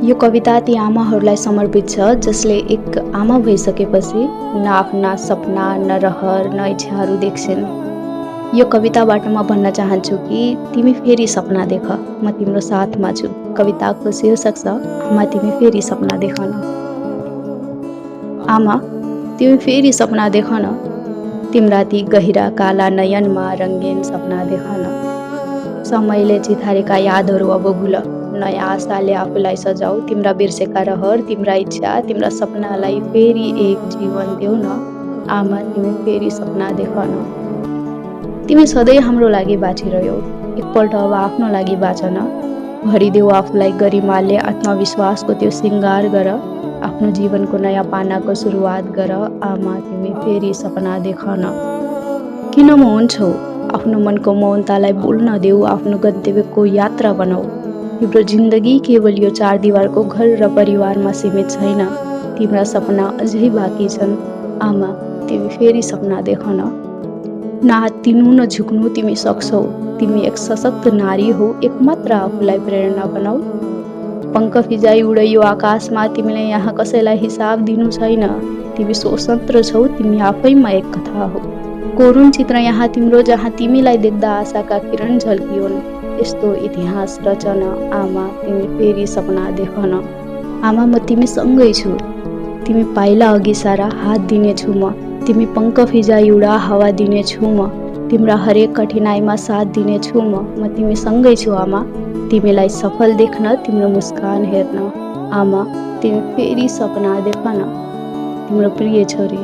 यो कविता ती आमाहरूलाई समर्पित छ जसले एक आमा भइसकेपछि न आफ्ना सपना न रहर न इच्छाहरू देख्छन्। यो कविताबाट म भन्न चाहन्छु कि तिमी फेरि सपना देख, म तिम्रो साथमा छु। कविताको शीर्षक छ आमा तिमी फेरि सपना देख न। आमा तिमी फेरि सपना देख न, तिम्रा ती गहिरा काला नयनमा रङ्गीन सपना देख न। समयले चिथारेका यादहरू अब भुल, नयाँ आशाले आफूलाई सजाऊ। तिम्रा बिर्सेका रहर, तिम्रा इच्छा, तिम्रा सपनालाई फेरि एक जीवन देऊ न। आमा तिमी फेरि सपना देख न। तिमी सधैँ हाम्रो लागि बाँचिरह्यौ, एकपल्ट अब आफ्नो लागि बाँच न। भरिदेऊ आफूलाई गरिमाले, आत्मविश्वासको त्यो सिँगार गर। आफ्नो जीवनको नयाँ पानाको सुरुवात गर। आमा तिमी फेरि सपना देख न। किन मौन छौ? आफ्नो मनको मौनतालाई बोल्न देऊ, आफ्नो गन्तव्यको यात्रा बनाऊ। तिम्रो जिन्दगी केवल यो 4 दिवारको घर र परिवारमा सीमित छैन। तिम्रा सपना अझै बाँकी छन्। आमा तिमी फेरि सपना देख न। नआत्तिनु न झुक्नु, तिमी सक्छौ। तिमी एक सशक्त नारी हो, एकमात्र आफूलाई प्रेरणा बनाऊ। पंख फिजाई उडैयो आकाशमा, तिमीले यहाँ कसैलाई हिसाब दिनु छैन। तिमी स्वतन्त्र छौ, तिमी आफैमा एक कथा हो। कोरुण चित्र यहाँ तिम्रो, जहाँ तिमीलाई देख्दा आशाका किरण झल्कियोन्। यस्तो इतिहास रचन। आमा तिमी फेरि सपना देख न। आमा म तिमीसँगै छु। तिमी पाइला अघि सारा हात दिनेछु म। तिमी पंख फिजाई उडा हावा दिनेछु म। तिम्रा हरेक कठिनाइमा साथ दिनेछु म तिमीसँगै छु आमा। तिमीलाई सफल देख्न, तिम्रो मुस्कान हेर्न। आमा तिमी फेरि सपना देख न। तिम्रो प्रिय छोरी।